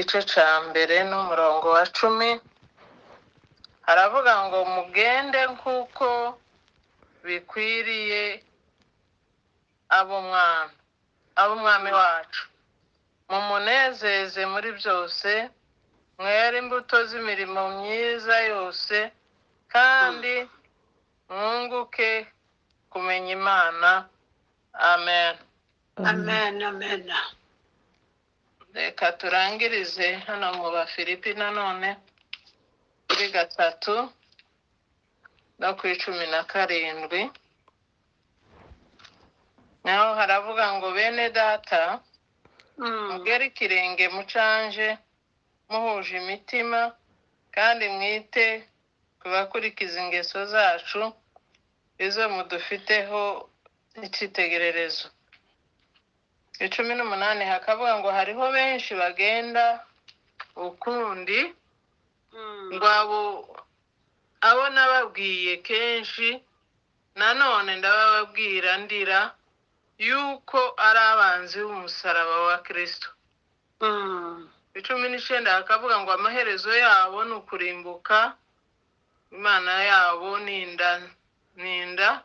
Igice cya 1 n'umurongo wa 10, haravuga ngo mugende nk'uko bikwiriye ab'umwami wacu, mumunezeze muri byose, mwere imbuto z'imirimo myiza yose, kandi mwunguke kumenya Imana. Amen. Amen, amen. Reka turangirize hano mu Bafilipi nanone kuri 3 no ku 17. Naho haravuga ngo bene data, mugere ikirenge mucanje, muhuje imitima, kandi mwite ku bakurikiza ingeso zacu, izo mudufiteho icyitegererezo. 18 hakavuga ngo hariho benshi bagenda ukundi, ngo abo nababwiye kenshi, nanone ndabababwira ndira, yuko ari abanzi b'umusaraba wa Kristo. 19 hakavuga ngo amaherezo yabo ni ukurimbuka, Imana yabo ni inda,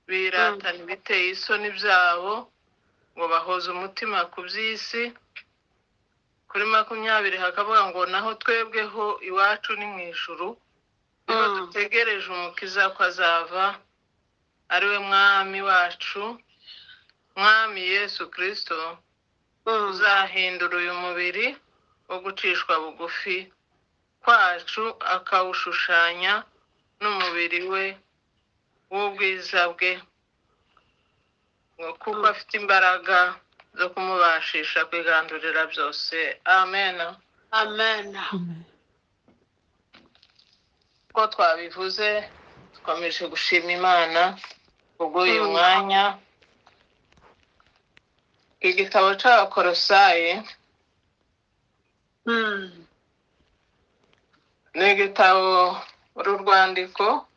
biratana ibiteye isoni byabo, ngo bahoze umutima ku by'isi. Kuri 20 hakavuga ngo naho twebweho iwacu ni mu ijuru, niho dutegereje umukiza ko azava, ari we mwami wacu, mwami Yesu Kristo, uzahindura uyu mubiri wo gucishwa bugufi kwacu, akawushushanya n'umubiri we w'ubwiza bwe, ngo kuko afite imbaraga zo kumubashisha kwigandurira byose. Amen. Amen. Uko twabivuze, dukomeje gushima Imana kubw'uyu mwanya. Igitabo cy'Abakorosayi ni igitabo, uru rwandiko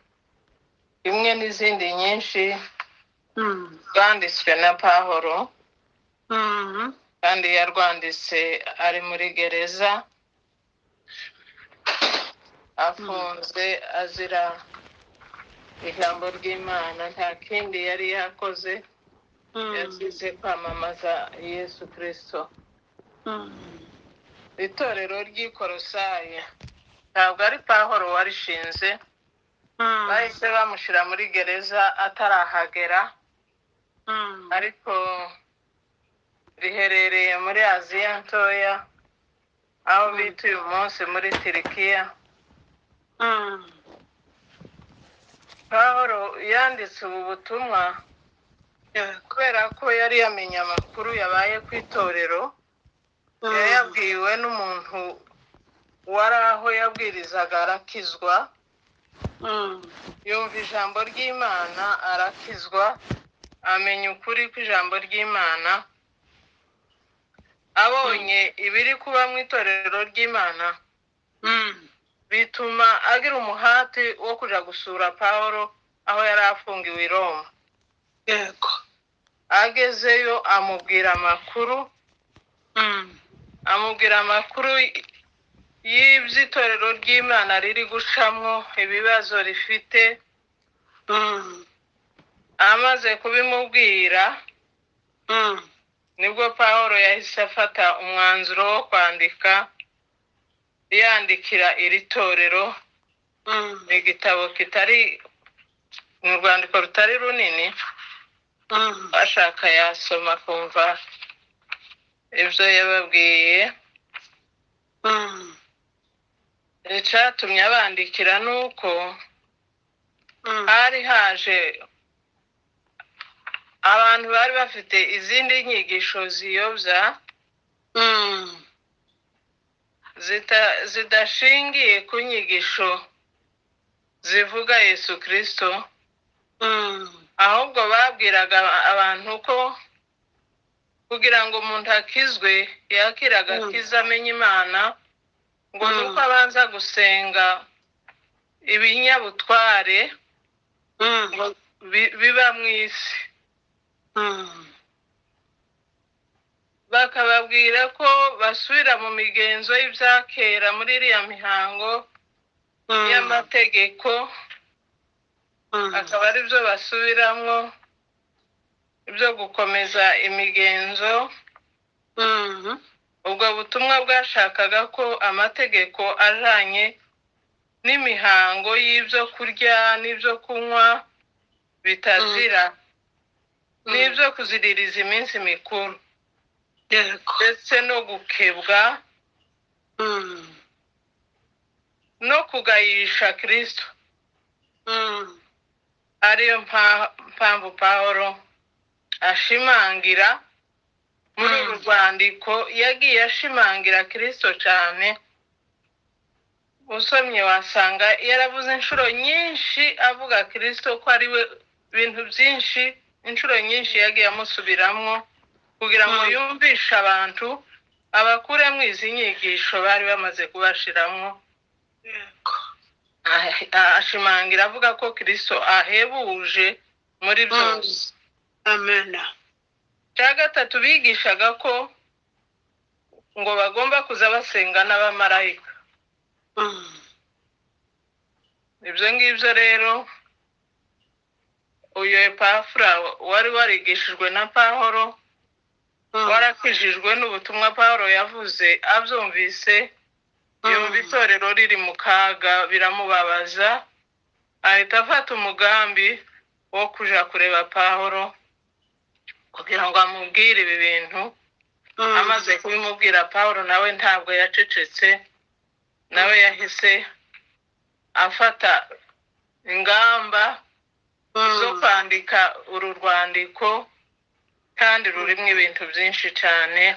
imwe n'izindi nyinshi rwanditswe na Pawulo, kandi yarwanditse ari muri gereza, afunze azira ijambo ry'Imana, nta kindi yari yakoze, yasize kwamamaza Yesu Kristo. Itorero ry'Ikorosayi ntabwo ari Pawulo warishinze, bahise bamushyira muri gereza atarahagera, ariko riherereye muri Aziya ntoya, aho bita uyu munsi muri Turikiya. Pawulo yanditse ubu butumwa kubera ko yari yamenye amakuru yabaye ku itorero, yayabwiwe n'umuntu wari aho yabwirizaga arakizwa, yumva ijambo ry'Imana arakizwa, amenya ukuri kw'ijambo ry'Imana. Abonye ibiri kuba mu itorero ry'Imana, bituma agira umuhati wo kuja gusura Pawulo aho yari afungiwe i Roma. Yego. Agezeyo amubwira amakuru, amubwira amakuru y'iby'itorero ry'Imana riri gucamwo, ibibazo rifite. Amaze kubimubwira, nibwo Pawulo yahise afata umwanzuro wo kwandika, yandikira iri torero. Igitabo kitari mu rwandiko rutari runini, bashaka yasoma kumva ibyo yababwiye. Icyatumye abandikira ni uko hari haje abantu bari bafite izindi nyigisho ziyobya, zidashingiye ku nyigisho zivuga Yesu Kristo, ahubwo babwiraga abantu ko kugira ngo umuntu akizwe, yakire agakiza, amenye Imana, ngo nuko abanza gusenga ibinyabutware ngo biba mu isi. Akababwira ko basubira mu migenzo y'ibyakera muri iriya mihango y'amategeko, akaba ari byo basubiramo ibyo gukomeza imigenzo. Ubwo butumwa bwashakaga ko amategeko ajanye n'imihango y'ibyo kurya n'ibyo kunywa bitazira, n'ibyo kuziririza iminsi mikuru, ndetse no gukebwa no kugayisha Kristo, ariyo mpamvu Pawulo ashimangira muri uru rwandiko. Yagiye ashimangira Kristo cyane. Usomye wasanga yaravuze inshuro nyinshi avuga Kristo ko ari we ibintu byinshi, inshuro nyinshi yagiye amusubiramwo kugira ngo yumvishe abantu, abakuremo izi nyigisho bari bamaze kubashiramwo. Ashimangira avuga ko Kristo ahebuje muri byose. Amen. Cya gatatu, bigishaga ko ngo bagomba kuza basenga n'abamarayika. Ibyo ngibyo rero, uyu Epafura wari warigishijwe na Pawulo, warakijijwe n'ubutumwa Pawulo yavuze, abyumvise yumva itorero riri mu kaga, biramubabaza, ahita afata umugambi wo kuja kureba Pawulo kugira ngo amubwire ibi bintu. Amaze kubimubwira, Pawulo nawe ntabwo yacecetse, nawe yahise afata ingamba zo kwandika uru rwandiko, kandi rurimo ibintu byinshi cyane.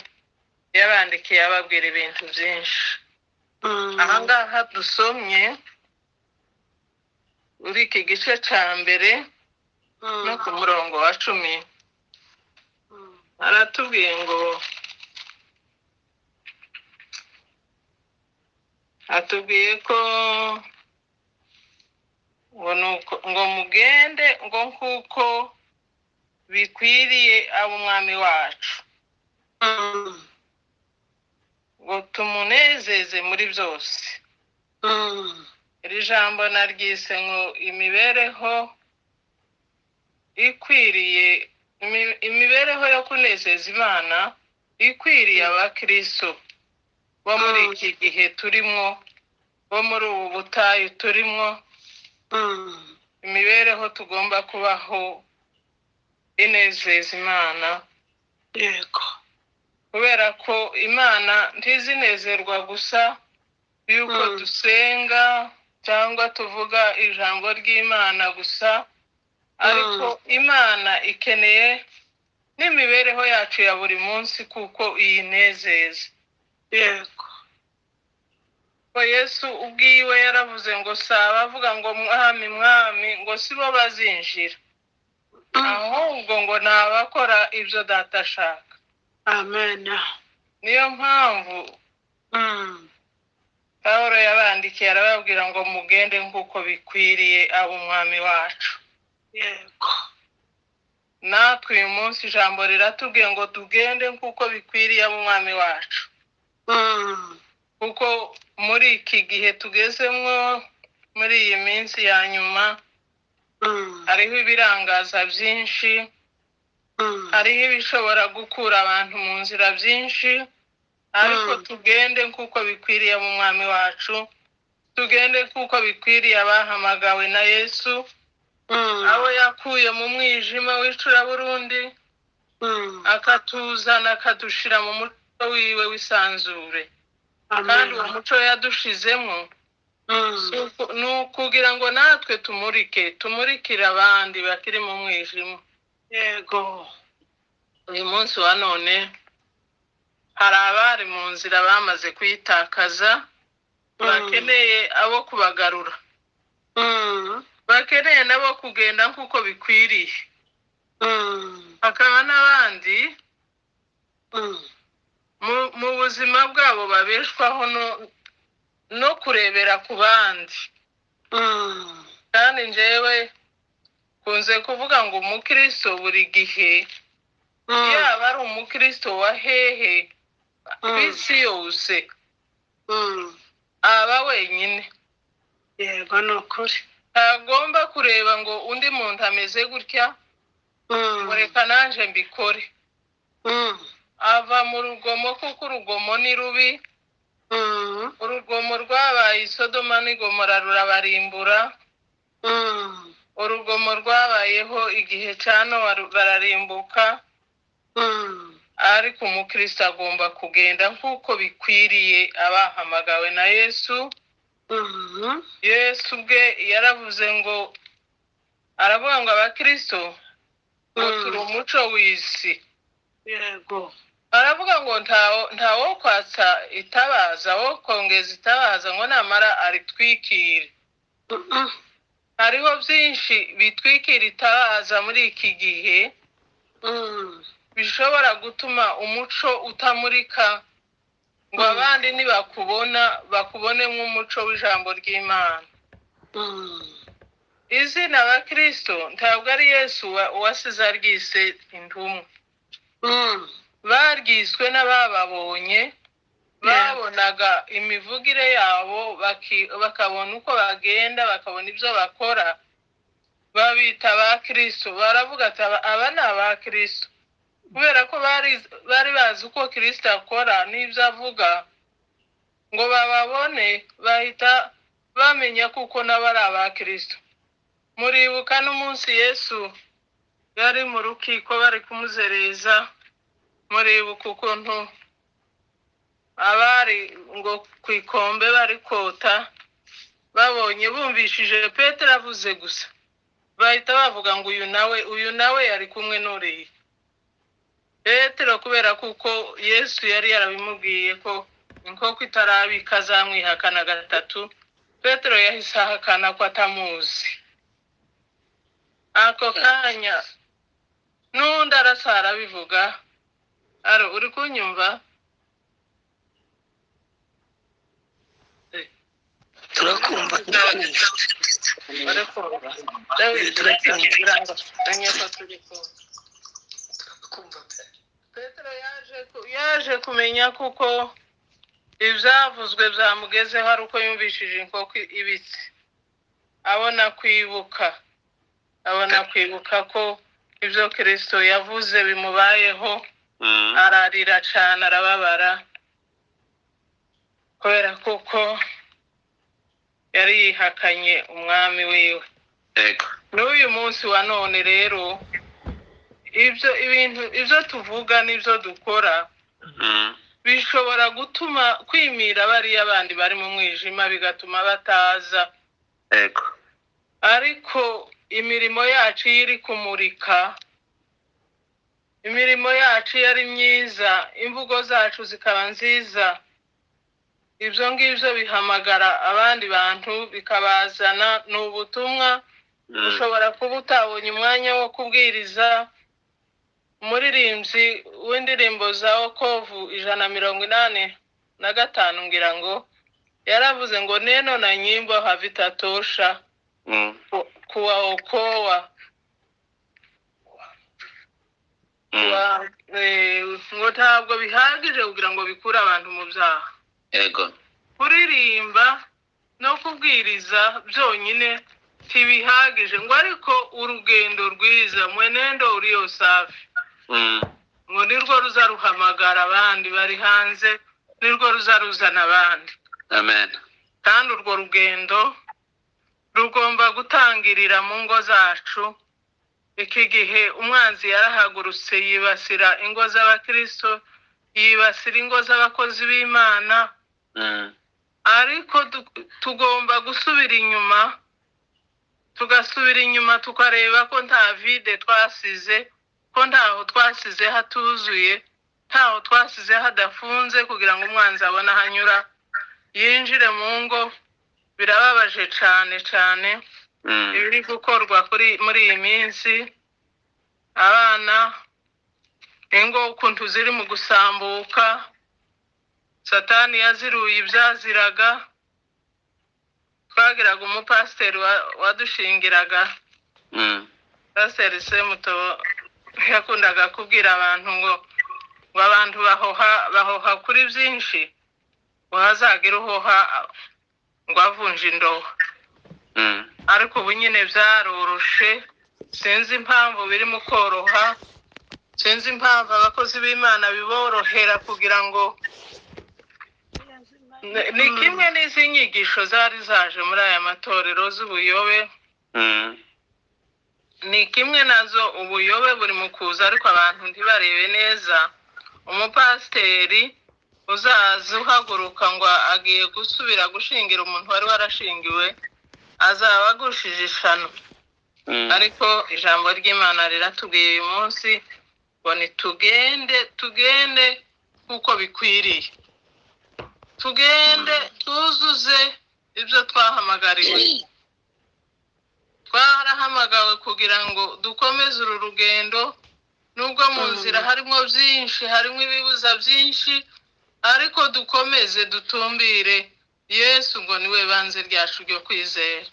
Yabandikiye ababwira ibintu byinshi. Ahangaha dusomye muri iki gice cya mbere no ku murongo wa 10, aratubwiye ngo, atubwiye ko ngo nuko ngo mugende ngo nkuko bikwiriye ab'umwami wacu, ngo tumunezeze muri byose. Iri jambo naryise ngo imibereho ikwiriye, imibereho yo kunezeza Imana ikwiriye abakristo bo muri iki gihe turimo, bo muri ubu butayu turimo. Imibereho tugomba kubaho inezeza Imana. Yego. Kubera ko Imana ntizinezerwa gusa yuko dusenga cyangwa tuvuga ijambo ry'Imana gusa, ariko Imana ikeneye n'imibereho yacu ya buri munsi kuko iyinezeza. Yego. Ko Yesu ubwiwe yaravuze ngo si abavuga ngo mwami mwami ngo si bo bazinjira, ahubwo ngo ni abakora ibyo data ashaka. Amen. Niyo mpamvu Pawulo yabandikiye arababwira ngo mugende nk'uko bikwiriye ab'umwami wacu. Yego. Natwe uyu munsi ijambo riratubwiye ngo tugende nk'uko bikwiriye ab'umwami wacu, kuko muri iki gihe tugezemwo, muri iyi minsi ya nyuma, hariho ibirangaza byinshi, hariho ibishobora gukura abantu mu nzira byinshi, ariko tugende nk'uko bikwiriye mu mwami wacu, tugende nk'uko bikwiriye abahamagawe na Yesu, abo yakuye mu mwijima w'icuraburundi, akatuzana akadushira mu muco wiwe w'isanzure. Kandi uwo muco yadushizemo ni ukugira ngo natwe tumurike, tumurikire abandi bakiri mu mwijima. Yego. Uyu munsi wa none hari abari mu nzira bamaze kuyitakaza, bakeneye abo kubagarura, bakeneye nabo kugenda nk'uko bikwiriye. Hakaba n'abandi mu buzima bwabo babeshwaho no kurebera ku bandi. Kandi njyewe kunze kuvuga ngo umukristo buri gihe Yaba ari umukristo wa hehe ku isi yose, aba wenyine. Yego, ni ukuri. Ntagomba kureba ngo undi muntu ameze gutya, ngo reka nanjye mbikore. Ava mu rugomo, kuko urugomo ni rubi. Urugomo rwabaye i Sodoma n'i Gomora rurabarimbura. Urugomo rwabayeho igihe cya Nowa bararimbuka. Ariko umukristo agomba kugenda nk'uko bikwiriye abahamagawe na Yesu. Yesu ubwe yaravuze ngo, aravuga ngo abakristo ngo turi umuco w'isi. Yego. Aravuga ngo ntawo kwatsa itabaza, wo kongeza itabaza ngo namara aritwikire. Hariho byinshi bitwikira itabaza muri iki gihe, bishobora gutuma umuco utamurika, ngo abandi nibakubona bakubone nk'umuco w'ijambo ry'Imana. Izina abakristo ntabwo ari Yesu wasize aryise intumwa. Baryiswe n'abababonye, babonaga imivugire yabo, bakabona uko bagenda, bakabona ibyo bakora, babita abakristo. Baravuga ati aba ni abakristo, kubera ko bari bazi uko Kristo akora n'ibyo avuga, ngo bababone bahita bamenya kuko nabo ari abakristo. Muribuka n'umunsi Yesu yari mu rukiko bari kumuzereza, muribuka ukuntu abari ngo ku ikombe bari kota, babonye bumvishije Petero avuze gusa, bahita bavuga ngo uyu nawe yari kumwe n'uriya Petero, kubera kuko Yesu yari yarabimubwiye ko inkoko itarabika azamwihakana gatatu. Petero yahise ahakana ko atamuzi ako kanya, n'undi arasa arabivuga. Aro, uri kunyumva? Turakumva. Uri kumva? David, Turakumva. Menye ko turi kumva. Petero yaje kumenya kuko ibyavuzwe byamugezeho ari uko yumvishije inkoko ibitse, abona kwibuka ko ibyo Kristo yavuze bimubayeho. Ararira cyane, arababara, kubera kuko yari yihakanye umwami wiwe. N'uyu munsi wa none rero, ibyo tuvuga n'ibyo dukora bishobora gutuma kwimira bariya bandi bari mu mwijima, bigatuma bataza. Ariko imirimo yacu iyo iri kumurika, imirimo yacu iyo ari myiza, imvugo zacu zikaba nziza, ibyo ngibyo bihamagara abandi bantu bikabazana. Ni ubutumwa. Ushobora kuba utabonye umwanya wo kubwiriza. Umuririmbyi w'indirimbo za Wokovu 185 ngira ngo yaravuze ngo neno na nyimbo havitatosha kuwaokoa. Ngo ntabwo bihagije kugira ngo bikure abantu mu byaha. Kuririmba no kubwiriza byonyine ntibihagije, ngo ariko urugendo rwiza, mwenendo uriyo safi, ngo nirwo ruzaruhamagara abandi bari hanze, nirwo ruzaruzana abandi. Amen. Kandi urwo rugendo rugomba gutangirira mu ngo zacu. Iki gihe umwanzi yarahagurutse yibasira ingo z'abakristo, yibasira ingo z'abakozi b'Imana. Ariko tugomba gusubira inyuma, tugasubira inyuma tukareba ko nta vide twasize, ko ntaho twasize hatuzuye, ntaho twasize hadafunze, kugira ngo umwanzi abone aho anyura yinjire mu ngo. Birababaje cyane cyane ibiri gukorwa muri iyi minsi. Abana, ingo ukuntu ziri mu gusambuka, Satani yaziruye ibyaziraga. Twagiraga umupasiteri wadushingiraga, Pasiteri Semutobo Yakundaga kubwira abantu ngo abantu bahoha kuri byinshi, ngo hazagira uhoha ngo avunje indobo. Ariko ubu nyine byaroroshe, sinzi impamvu birimo koroha, sinzi impamvu abakozi b'Imana biborohera kugira ngo ni kimwe n'izi nyigisho zari zaje muri aya matorero z'ubuyobe. Ni kimwe nazo, ubuyobe buri mu kuza, ariko abantu ntibarebe neza. Umupasiteri uzaza uhaguruka ngo agiye gusubira gushingira umuntu wari warashingiwe, azaba agushije ishano. Ariko ijambo ry'Imana riratubwiye uyu munsi ngo nitugende, tugende kuko bikwiriye, tugende tuzuze ibyo twahamagariwe. Twarahamagawe kugira ngo dukomeze uru rugendo, nubwo mu nzira harimo byinshi, harimo ibibuza byinshi, ariko dukomeze dutumbire Yesu ngo niwe banze ryacu ryo kwizera.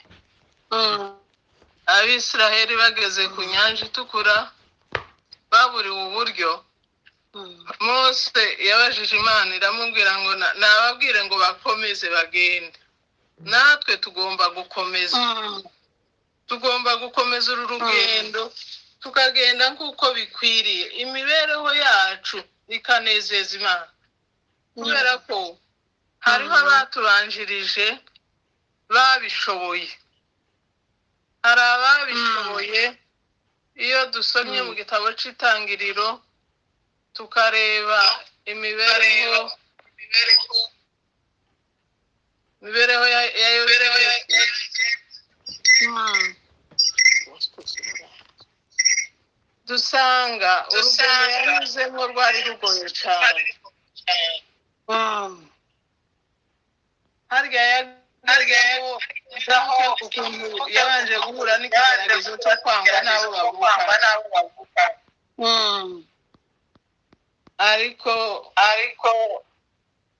Abisiraheli bageze ku nyanja itukura baburiwe uburyo, Mose yabajije Imana iramubwira ngo nababwire ngo bakomeze bagende. Natwe tugomba gukomeza, tugomba gukomeza uru rugendo, tukagenda nk'uko bikwiriye, imibereho yacu ikanezeza Imana. Kubera ko hariho abatubanjirije babishoboye, hari ababishoboye. Iyo dusomye mu gitabo cy'Itangiriro tukareba imibereho ya Yosefu, dusanga urugendo yanyuzemo rwari rugoye cyane. Harya yagezemo ukuntu yabanje guhura n'ikigeragezo cyo kwangwa n'abo bavuka, ariko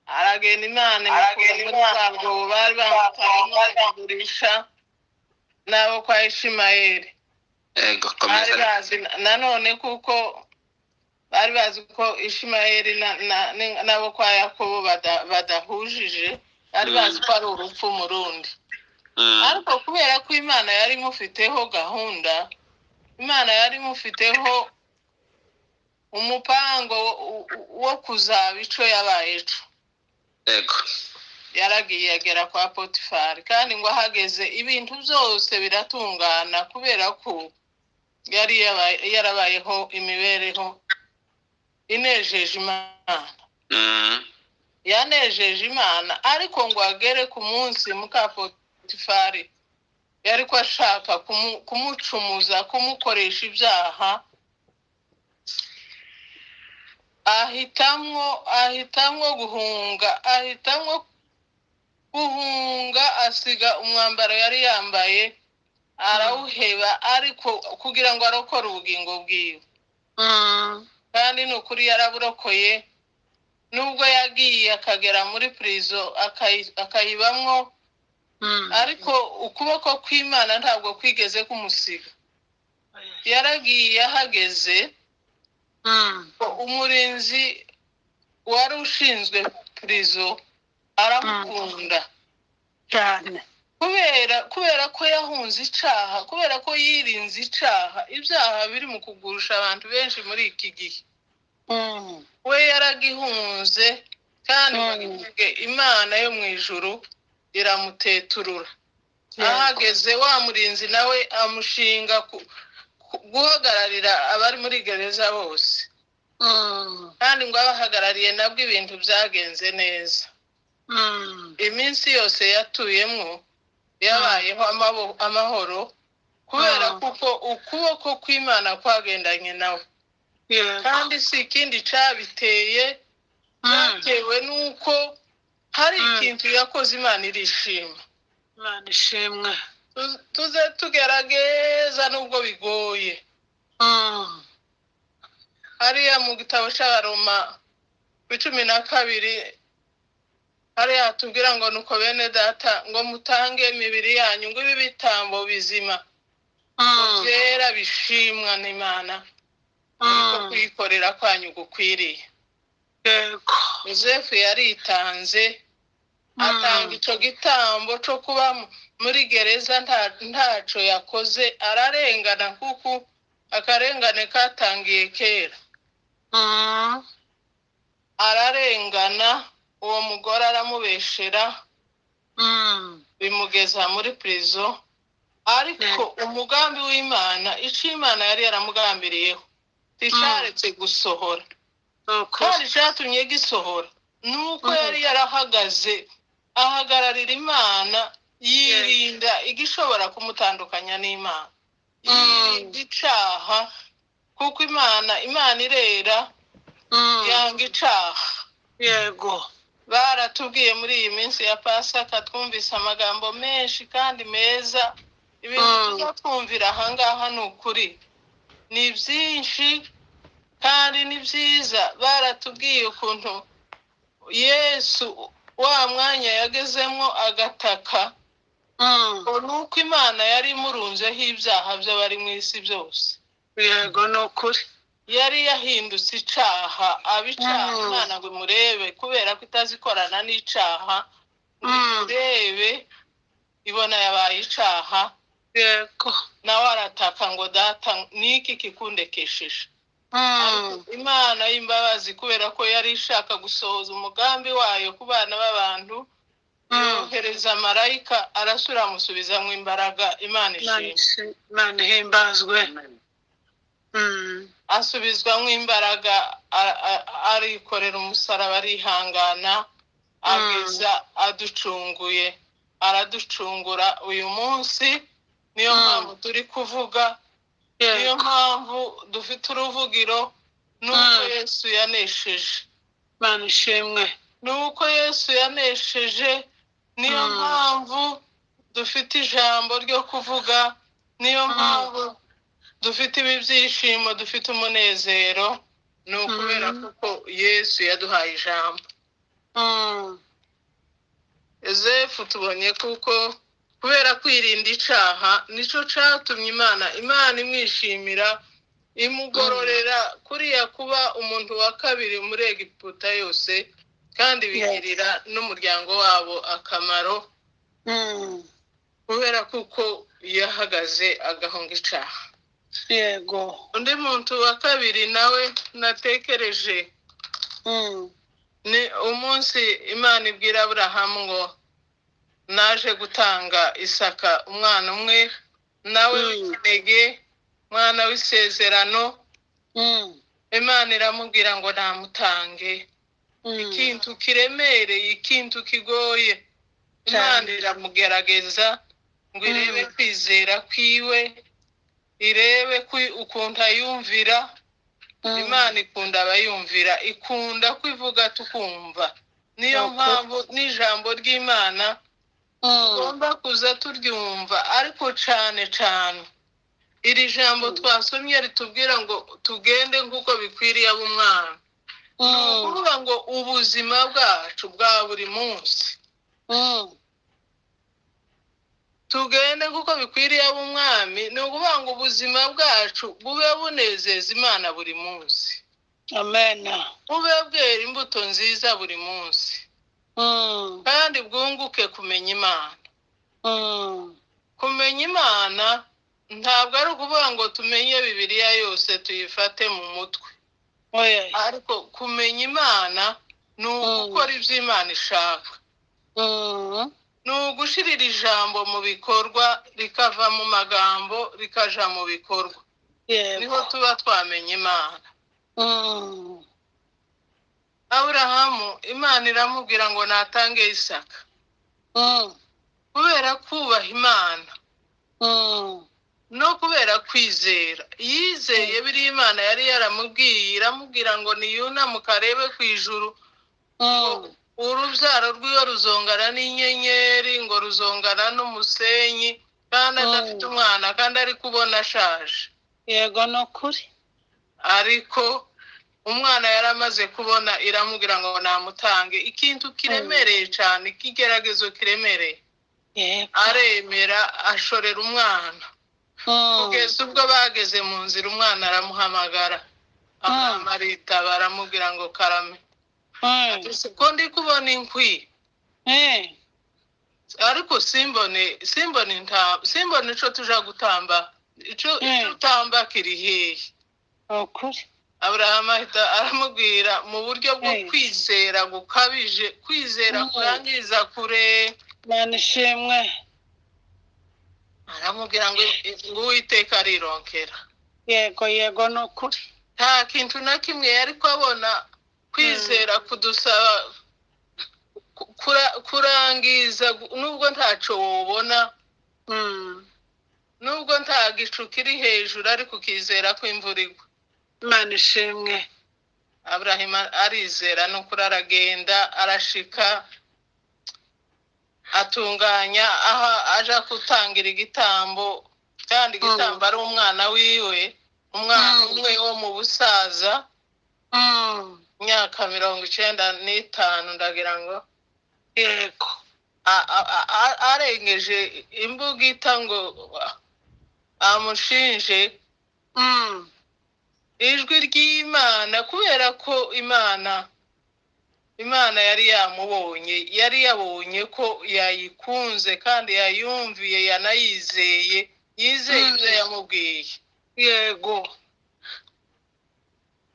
aragenda Imana imukura muri bwa bwobo bari bamutayemo bakagurisha n'abo kwa Ishimayeli. Bari bazi nanone kuko bari bazi ko Ishimayeli n'abo kwa Yakobo badahujije, bari bazi ko ari urupfu mu rundi. Ariko kubera ko Imana yari imufiteho gahunda, Imana yari imufiteho umupango wo kuzaba ico yabaye ejo. Yaragiye agera kwa Potifari, kandi ngo ahageze ibintu byose biratungana, kubera ko yari yarabayeho imibereho inejeje Imana. Yanejeje Imana, ariko ngo agere ku munsi muka Potifari yari ko ashaka kumucumuza, kumukoresha ibyaha, ahitamwo guhunga, asiga umwambaro yari yambaye arawuheba, ariko kugira ngo arokore ubugingo bwiwe. Kandi ni ukuri yaraburokoye, nubwo yagiye akagera muri prison akayibamwo, ariko ukuboko kw'Imana ntabwo kwigeze kumusiga. Yaragiye ahageze, umurinzi wari ushinzwe prison aramukunda cyane, kubera ko yahunze icaha, kubera ko yirinze icaha. Ibyaha biri mu kugurusha abantu benshi muri iki gihe, we yaragihunze, kandi Imana yo mu ijuru iramuteturura. Ahageze wa murinzi nawe amushinga guhagararira abari muri gereza bose, kandi ngo abahagarariye nabwo ibintu byagenze neza. Iminsi yose yatuyemo yabayeho amahoro, kubera kuko ukuboko kw'Imana kwagendanye nawe. Kandi si ikindi cyabiteye, byatewe n'uko hari ikintu yakoze Imana irishima. Imana ishimwe. Tuze tugerageza nubwo bigoye. Hariya mu gitabo cy'Abaroma 12, hariya tubwira ngo nuko bene data ngo mutange imibiri yanyu ngo ibe ibitambo bizima byera bishimwa n'Imana, Niko kuyikorera kwanyu gukwiriye. Yego. Yosefu yaritanze, atanga ico gitambo co kuba muri gereza ntaco yakoze, ararengana kuko akarengane katangiye kera. Ararengana, uwo mugore aramubeshera, bimugeza muri prison. Ariko umugambi w'Imana, ico Imana yari yaramugambiriyeho nticaretse gusohora. Kandi icatumye gisohora nuko yari yarahagaze, ahagararira Imana, yirinda igishobora kumutandukanya n'Imana, yirinda icaha, kuko Imana irera, yanga icaha. Yego. Baratubwiye muri iyi minsi ya Pasaka, twumvise amagambo menshi kandi meza. Ibintu tuzatwumvira ahangaha ni ukuri, ni byinshi kandi ni byiza. Baratubwiye ukuntu Yesu wa mwanya yagezemo agataka, ngo nuko Imana yari imurunzeho ibyaha by'abari mu isi byose. Yego, ni ukuri. Yari yahindutse icaha, aba icaha, Imana ngo imurebe, kubera ko itazikorana n'icaha, ngo imurebe ibona yabaye icaha. Yego. Nawe arataka ngo data, niki kikundekesheje? Imana y'imbabazi, kubera ko yari ishaka gusohoza umugambi wayo ku bana b'abantu, yohereza marayika arasura amusubizamo imbaraga. Imana ishimwe. Imana ihimbazwe. Asubizwamo imbaraga, arikorera umusaraba, arihangana, ageza aducunguye, araducungura uyu munsi. Niyo mpamvu turi kuvuga, niyo mpamvu dufite uruvugiro, nuko Yesu yanesheje. Imana ishimwe. Nuko Yesu yanesheje, niyo mpamvu dufite ijambo ryo kuvuga, niyo mpamvu dufite ibi byishimo, dufite umunezero, ni ukubera kuko Yesu yaduhaye ijambo. Yosefu tubonye kuko kubera kwirinda icaha nico catumye Imana imwishimira, imugororera kuriya kuba umuntu wa kabiri muri Egiputa yose, kandi bigirira n'umuryango wabo akamaro, kubera kuko yahagaze agahunga icaha. Yego. Undi muntu wa kabiri nawe natekereje ni umunsi Imana ibwira Aburahamu ngo naje gutanga Isaka, umwana umwe nawe w'ikinege, umwana w'isezerano. Imana iramubwira ngo namutange. Ikintu kiremereye, ikintu kigoye. Imana iramugerageza ngo irebe kwizera kwiwe, irebe ukuntu ayumvira. Imana ikunda abayumvira, ikunda kwivuga tukumva. Niyo mpamvu n'ijambo ry'Imana tugomba kuza turyumva, ariko cyane cyane iri jambo twasomye ritubwira ngo tugende nk'uko bikwiriye ab'umwana. Ni ukuvuga ngo ubuzima bwacu bwa buri munsi tugende nk'uko bikwiriye ab'umwami. Ni ukuvuga ngo ubuzima bwacu bube bunezeza Imana buri munsi. Amen. Bube bwera imbuto nziza buri munsi. Kandi bwunguke kumenya Imana. Kumenya Imana ntabwo ari ukuvuga ngo tumenye Bibiliya yose tuyifate mu mutwe. Ariko kumenya Imana ni ugukora ibyo Imana ishaka. Ni ugushirira ijambo mu bikorwa, rikava mu magambo rikaja mu bikorwa. Niho tuba twamenya Imana. Aburahamu Imana iramubwira ngo natange Isaka. Kubera kubaha Imana no kubera kwizera, yizeye biri Imana yari yaramubwiye, iramubwira ngo niyunamuka arebe ku ijuru, urubyaro rw'iyo ruzongana n'inyenyeri, ngo ruzongana n'umusenyi, kandi adafite umwana, kandi ari kubona ashaje. Yego, ni ukuri. Ariko umwana yari amaze kubona, iramubwira ngo namutange. Ikintu kiremereye cyane, ikigeragezo kiremereye. Aremera, ashorera umwana. Kugeza ubwo bageze mu nzira, umwana aramuhamagara. Aburahamu aritaba, aramubwira ngo karame. Ati, ko ndi kubona inkwi, ariko simbone intama, simbone ico tuja gutamba, ico utamba kiri hehe? Ukuri. Aburahamu ahita aramubwira mu buryo bwo kwizera gukabije, kwizera kurangiza kure. Imana ishimwe. Aramubwira ngo Uwiteka arironkera. Yego, yego, ni ukuri. Nta kintu na kimwe yari kubona. Kwizera kudusaba kurangiza, nubwo ntaco wobona, nubwo nta gicu kiri hejuru, ariko ukizera ko imvura igwa. Imana ishimwe. Aburahamu arizera, n'ukuri aragenda, arashika, atunganya aho aja gutangira igitambo, kandi igitambo ari umwana wiwe, umwana umwe wo mu busaza, imyaka 95 ndagira ngo. Yego. Arengeje imbugita ngo amushinje ijwi ry'Imana, kubera ko Imana yari yamubonye, yari yabonye ko yayikunze kandi yayumviye, yanayizeye, yizeye ibyo yamubwiye. Yego.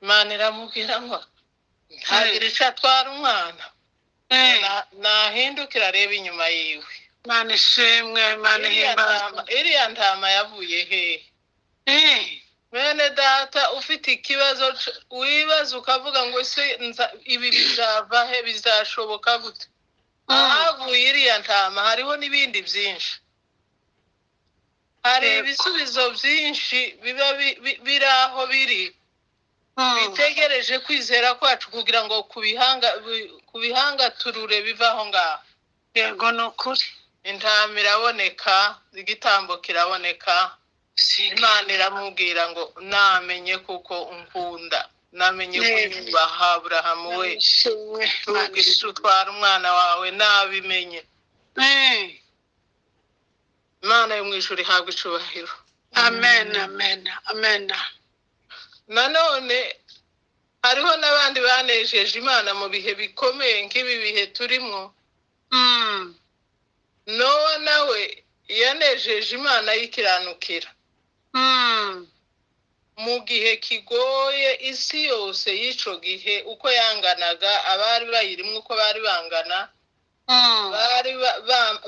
Imana iramubwira ngo ntagire icyo atwara umwana, nahindukira arebe inyuma yiwe. Imana ishimwe, Imana ihimbazwe. Iriya ntama yavuye hehe? Bene data, ufite ikibazo wibaza ukavuga ngo ese ibi bizava he, bizashoboka gute? Ahavuye iriya ntama hariho n'ibindi byinshi, hari ibisubizo byinshi biba biri aho biri, bitegereje kwizera kwacu kugira ngo kubihangaturure bive aho ngaho. Yego, ni ukuri. Intama iraboneka, igitambo kiraboneka. Imana iramubwira ngo namenye kuko unkunda, namenye ko unyubaha, Aburahamu we, ntugire icyo utwara umwana wawe, nabimenye. Imana yo mu ijuru ihabwa icubahiro. Amen, amen, amen. Nanone hariho n'abandi banejeje Imana mu bihe bikomeye nk'ibi bihe turimo. Nowa nawe yanejeje Imana yikiranukira mu gihe kigoye. Isi yose y'ico gihe uko yanganaga, abari bayirimo uko bari bangana, bari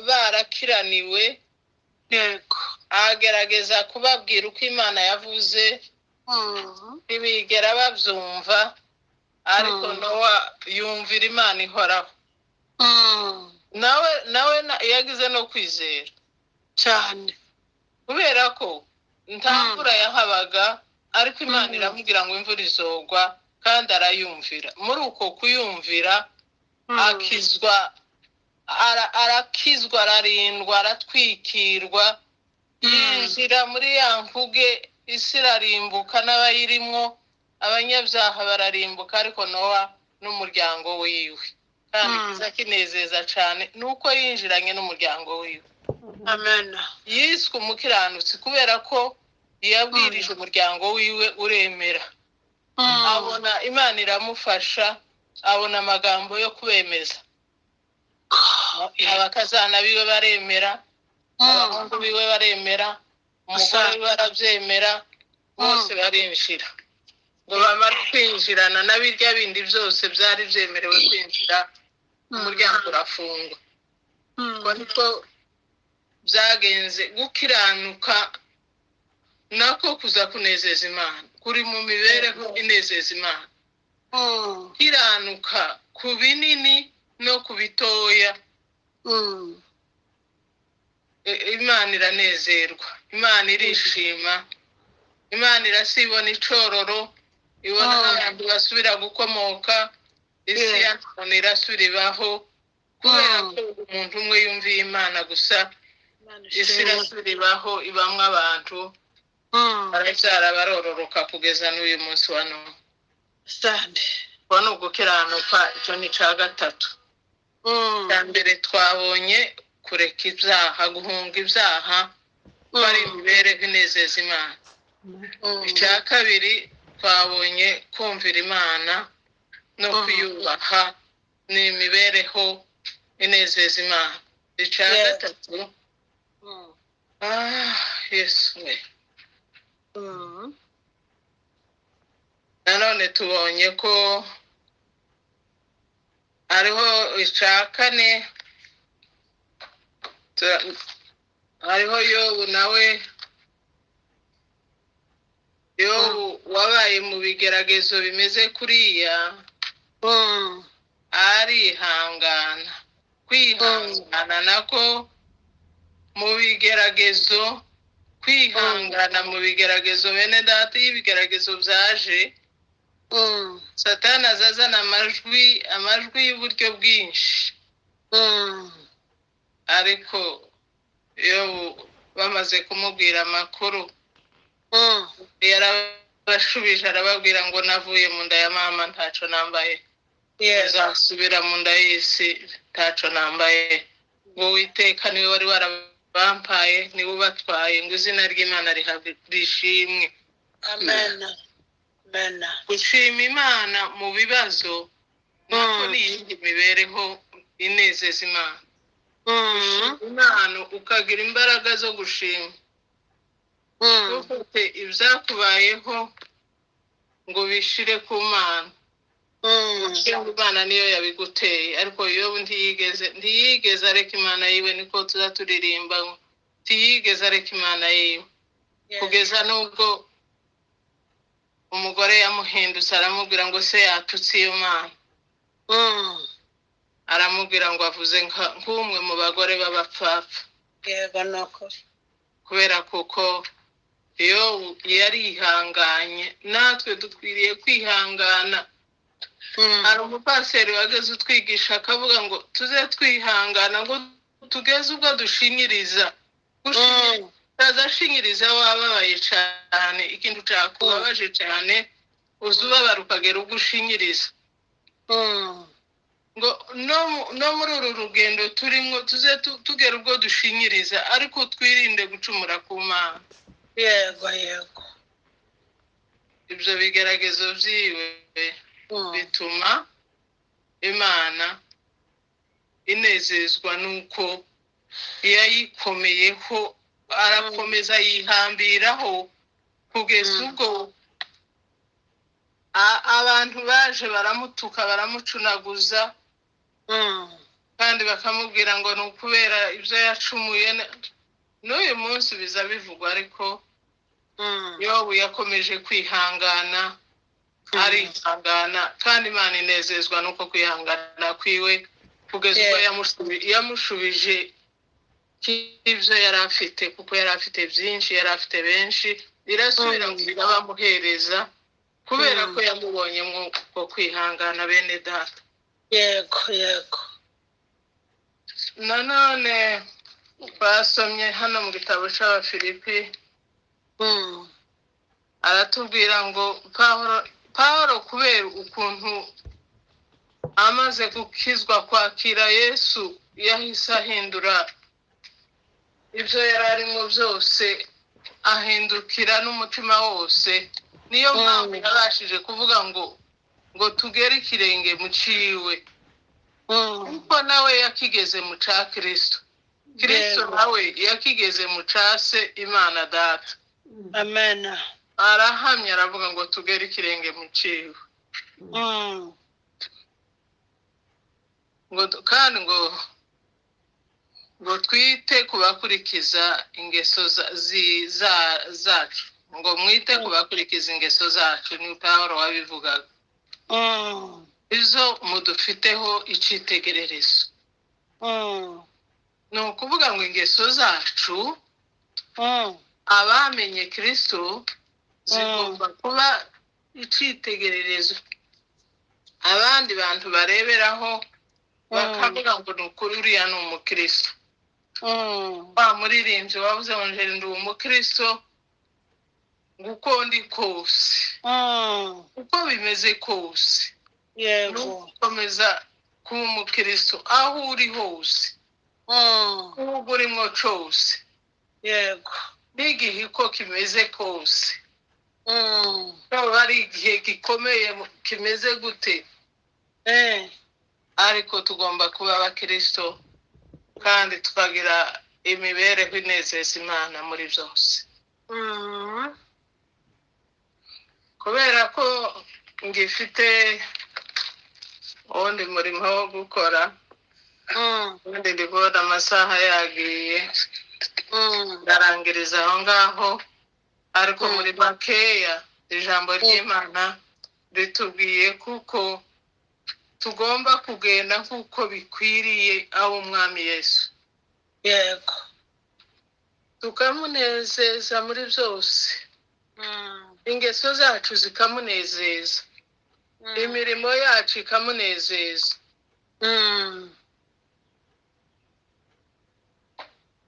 barakiraniwe. Yego. Agerageza kubabwira uko Imana yavuze, ntibigera babyumva, ariko Nowa yumvira Imana ihoraho. Nawe yagize no kwizera cyane, kubera ko nta mvura yahabaga, ariko Imana iramubwira ngo imvura izogwa, kandi arayumvira. Muri uko kuyumvira akizwa, arakizwa, ararindwa, aratwikirwa, yinjira muri ya mvuge. Isi irarimbuka n'abayirimwo, abanyabyaha bararimbuka, ariko Nowa n'umuryango wiwe, kandi kiza kinezeza cyane nuko yinjiranye n'umuryango wiwe. Amen. Yiswe umukiranutsi kubera ko yabwirije umuryango wiwe uremera. Abona Imana iramufasha, abona amagambo yo kubemeza. Abakazana biwe baremera, abahungu biwe baremera, umugore wiwe arabyemera, bose barinjira. Ngo bamare kwinjirana na birya bindi byose byari byemerewe kwinjira, umuryango urafungwa. Ubwo niko byagenze. Gukiranuka nako kuza kunezeza Imana, kuri mu mibereho inezeza Imana. Kiranuka ku binini no ku bitoya, Imana iranezerwa, Imana irishima, Imana irasibona icororo, ibona abantu basubira gukomoka, isi ya none irasubira ibaho, kubera ko umuntu umwe yumviye Imana gusa, isi irasubira ibaho, ibamwo abantu, barabyara, barororoka kugeza n'uyu munsi wa none. Ubwo ni ugukiranuka, icyo ni icya gatatu. Icya mbere twabonye kureka ibyaha, guhunga ibyaha, ko ari imibereho inezeza Imana. Icya kabiri Twabonye kumvira Imana no kuyubaha ni imibereho inezeza Imana. Icya gatatu, Yesu we, nanone tubonye ko hariho icya kane, hariho Yobu nawe. Yobu wabaye mu bigeragezo bimeze kuriya, arihangana. Kwihangana nako mu bigeragezo, kwihangana mu bigeragezo, bene data, iyo ibigeragezo byaje, Satani azazana amajwi y'uburyo bwinshi, ariko iyo bamaze kumubwira amakuru, yarabashubije arababwira ngo navuye mu nda ya mama ntaco nambaye, nzasubira mu nda y'isi ntaco nambaye, ngo Uwiteka niwe wari warabampaye, niwe ubatwaye, ngo izina ry'Imana rishimwe. Amen. Amen. Gushima Imana mu bibazo nako ni iyindi mibereho inezeza Imana. Imana ukagira imbaraga zo gushima, ufite ibyakubayeho ngo bishire ku Mana. Imana niyo yabiguteye, ariko Yobu ntiyigeze areka Imana yiwe. Niko tuza turirimba, ntiyigeze areka Imana yiwe, kugeza n'ubwo umugore yamuhindutse aramubwira ngo se yatutse iyo Mana, aramubwira ngo avuze nk'umwe mu bagore b'abapfapfa. Yego, nukuri. Kubera kuko iyo yarihanganye, natwe dukwiriye kwihangana. Hari umupaseri wageze utwigisha akavuga ngo tuze twihangana ngo tugeze ubwo dushinyiriza. Ashinyiriza wababaye cyane, ikintu cyakubabaje cyane, uza ubabara ukagera ubwo ushinyiriza. Ngo no muri uru rugendo turimo tuze tugera ubwo dushinyiriza, ariko twirinde gucumura ku Mana. Yego, yego. Ibyo bigeragezo byiwe bituma Imana inezezwa nuko yayikomeyeho, arakomeza yihambiraho kugeza ubwo abantu baje baramutuka, baramucunaguza, kandi bakamubwira ngo ni ukubera ibyo yacumuye. N'uyu munsi biza bivugwa, ariko Yobu yakomeje kwihangana, arihangana, kandi Imana inezezwa nuko kwihangana kwiwe, kugeza ubwo yamushubije ibyo yari afite, kuko yari afite byinshi, yari afite benshi, irasubira ngo irabamuhereza kubera ko yamubonye ko kwihangana, bene data. Yego, yego. Nanone basomye hano mu gitabo cy'Abafilipi, aratubwira ngo Pawulo kubera ukuntu amaze gukizwa kwakira Yesu, yahise ahindura ibyo yari arimo byose, ahindukira n'umutima wose. Niyo mpamvu yabashije kuvuga ngo tugere ikirenge mu ciwe, kuko nawe yakigeze mu ca Kristo. Kristo nawe yakigeze mu ca se Imana Data. Amen. Arahamya aravuga ngo tugere ikirenge mu ciwe, ngo kandi ngo twite kubakurikiza ingeso zacu, ngo mwite kubakurikiza ingeso zacu. Ni Pawulo wabivugaga. Izo mudufiteho icyitegererezo, ni ukuvuga ngo ingeso zacu abamenye Kristo zigomba kuba icyitegererezo abandi bantu bareberaho, bakavuga ngo ni ukuri uriya ni umukristo. Wa muririmbyi wabuze ngo njye ndi umukristo, ngo uko ndi kose, uko bimeze kose, nukomeza kuba umukristo aho uri hose, uba urimo cyose, Yego. n'igihe uko kimeze kose. Haba hari igihe gikomeye kimeze gute, ariko tugomba kuba abakristo kandi tukagira imibereho inezeza Imana muri byose. Kubera ko ngifite uwundi murimo wo gukora, ubundi ndi kubona amasaha yagiye, ndarangiriza aho ngaho. Ariko muri makeya, ijambo ry'Imana ritubwiye kuko tugomba kugenda nk'uko bikwiriye abo Umwami Yesu, Yego. tukamunezeza muri byose, ingeso zacu zikamunezeza, imirimo yacu ikamunezeza,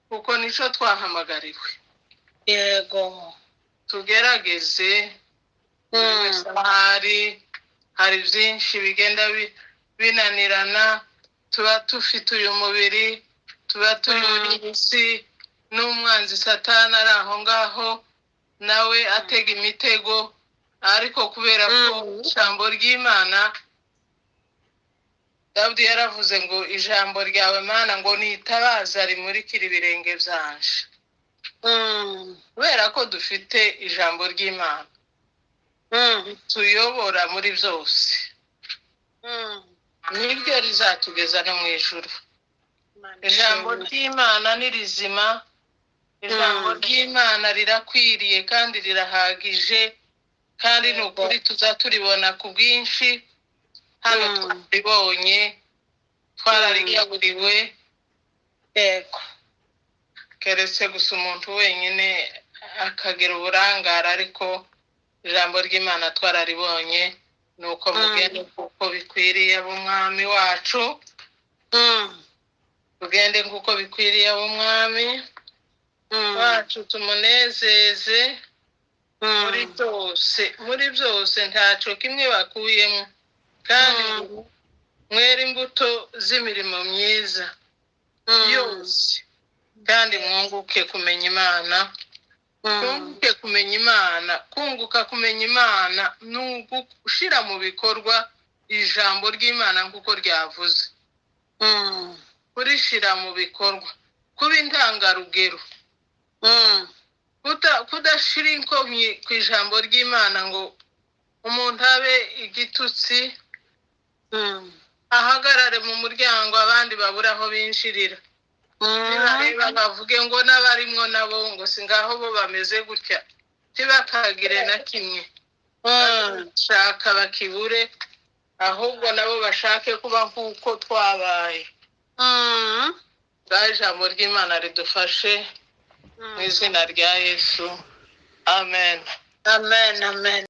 kuko nicyo twahamagariwe. Yego. Tugerageze buri wese ahari. Hari byinshi bigenda binanirana, tuba dufite uyu mubiri, tuba turi muri iyi si, n'umwanzi Satani ari aho ngaho nawe atega imitego. Ariko kubera ko ijambo ry'Imana, Dawudi yaravuze ngo ijambo ryawe Mana ngo nitabaza rimurikira ibirenge byanje. Kubera ko dufite ijambo ry'Imana tuyobora muri byose, niryo rizatugeza no mu ijuru. Ijambo ry'Imana ni rizima, ijambo ry'Imana rirakwiriye kandi rirahagije, kandi ni ukuri tuza turibona ku bwinshi. Hano twaribonye, twararigaburiwe. Yego. Keretse gusa umuntu wenyine akagira uburangare, ariko ijambo ry'Imana twararibonye. Ni uko mugende kuko bikwiriye ab'Umwami wacu, tugende nk'uko bikwiriye ab'Umwami wacu, tumunezeze muri byose, muri byose ntacyo kimwe bakuyemo, kandi mwere imbuto z'imirimo myiza yose, kandi mwunguke kumenya Imana. Twunguke kumenya Imana. Kunguka kumenya Imana ni ugushyira mu bikorwa ijambo ry'Imana nk'uko ryavuze, kurishyira mu bikorwa, kuba intangarugero, kudashyira inkomyi ku ijambo ry'Imana ngo umuntu abe igitutsi, ahagarare mu muryango abandi babure aho binjirira, nibareba bavuge ngo n'abarimwo nabo ngo si ngaho bo bameze gutya, ntibakagire na kimwe bashaka bakibure, ahubwo nabo bashake kuba nk'uko twabaye. Ngaho ijambo ry'Imana ridufashe mu izina rya Yesu, amen. Amen, amen.